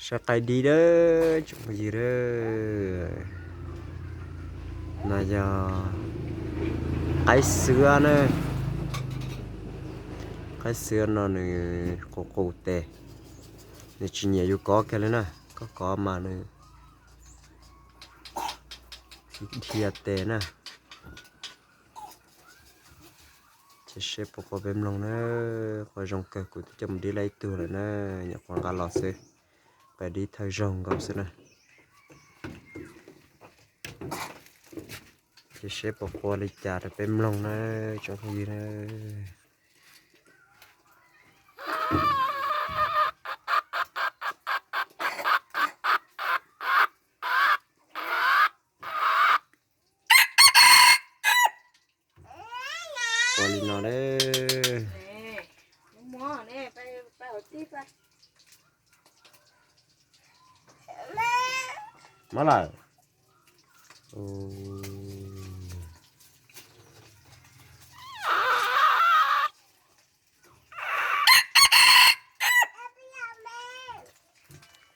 Saib qaib dib dawb tsoom phooj ywg dawb. No yog qaib xwb na. Qaib xwb no nws qus qus tes, nws tsis nyiam yus kov kiag li na. Koj kov mas nws dhia tes na. Ces seb puas qua peb mloog na. Qua zoo kawg, kuv twb coj mus dib lawm ib tug lawm na, nyuam qhuav nqa los xwb. Peb dib thawj zaug nkaus xwb na. Ces seb puas qua li cas rau peb mloog na, tsoom phooj ywg na. Qua li no na. Mab lawm.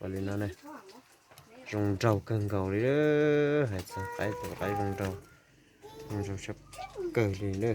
Ua li no ne, zoo nraug kawg nkaus li. Hais txog qaib, tus qaib zoo nraug, zoo nraug tshaj kawg li na.